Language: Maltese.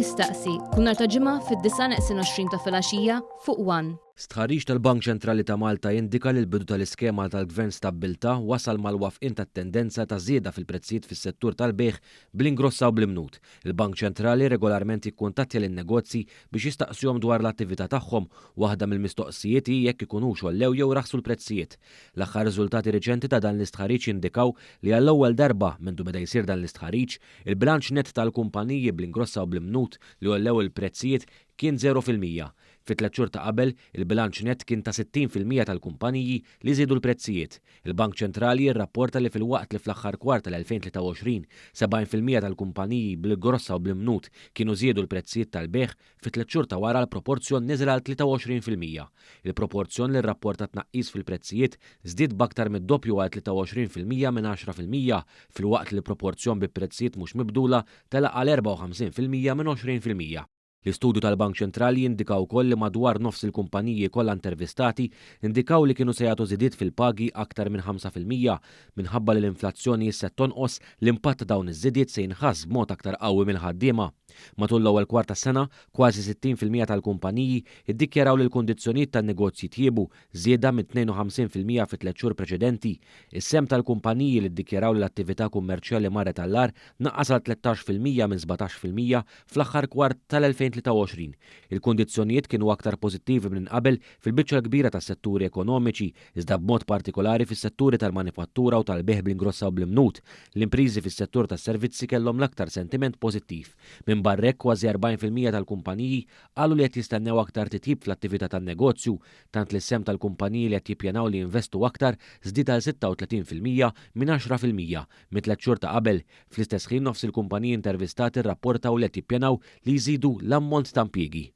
Jistaqsi, kull nhar ta' Ġimgħa fid-9:20 ta' filgħaxija fuq One. Stħarriġ tal-Bank Ċentrali ta' Malta jindika li l-bidu tal-iskema tal-Gvern Stabbiltà wasal mal-wafqien tat-tendenza ta' żieda fil-prezzijiet fis-settur tal-bejgħ bl-ingrossa u bl-imnut. Il-Bank Ċentrali regolarment jikkuntattja lin-negozji biex jistaqsihom dwar l-attività tagħhom. Waħda mill-mistoqsijiet hi jekk ikunux għollew jew raħsu l-prezzijiet. L-aħħar riżultati riċenti ta' dan l-istħarriġ jindikaw li għall-ewwel darba mindu beda jsir dan l-istħarriġ, il-bilanċ nett tal-kumpaniji bl-ingrossa u bl-imnut li għollew il-prezzijiet kien 0%. Fit-tliet xhur ta' qabel, il-bilanċ nett kien ta' 60% tal-kumpaniji li żiedu l-prezzijiet. Il-Bank Ċentrali jirrapporta li filwaqt li fl-aħħar kwart tal-2023, 70% tal-kumpaniji bl-grossa u bl-imnut kienu żiedu l-prezzijiet tal-bejgħ, fit-tliet xhur ta' wara l-proporzjon niżel għal 23%. Il-proporzjon li rrapporta tnaqqis fil-prezzijiet żdied b'aktar mid-doppju għal 23% minn 10%, filwaqt li l-proporzjon bi prezzijiet mhux mibdula tela' għal 54% minn 20%. L-istudju tal-Bank Ċentrali jindika wkoll li madwar nofs il-kumpaniji kollha intervistati indikaw li kienu se jagħtu żidiet fil-pagi aktar minn 5%. Minħabba li l-inflazzjoni issa qed tonqos, l-impatt ta' dawn iż-żidiet se jinħass b'mod aktar qawwi mill-ħaddiema. Matul l-ewwel kwart tas-sena, kważi 60% tal-kumpaniji ddikjaraw li l-kundizzjonijiet tan-negozji tjiebu, żieda minn 52% fit-tliet xhur preċedenti. Is-sehem tal-kumpaniji li ddikjaraw li l-attività kummerċjali marret għall-agħar naqqas għal 13% minn 17% fl-aħħar kwart tal-2023. Il-kundizzjonijiet kienu aktar pożittivi minn qabel fil-biċċa l-kbira tas-setturi ekonomiċi, iżda b'mod partikolari fis-setturi tal-manifattura u tal-bejgħ bl-ingrossa u bl-imnut. L-impriżi fis-settur tas-servizzi kellhom l-aktar sentiment pożittiv. Minbarra hekk, kważi 40% tal-kumpaniji qalu li qed jistennew aktar titjib fl-attività tan-negozju, tant li s-sehem tal-kumpaniji li qed jippjanaw li jinvestu aktar żdied għal 36% minn 10% mit-tliet xhur ta' qabel. Fl-istess ħin nofs il-kumpaniji intervistati rrapportaw li qed jippjanaw li jżidu l-ammont ta' impjiegi.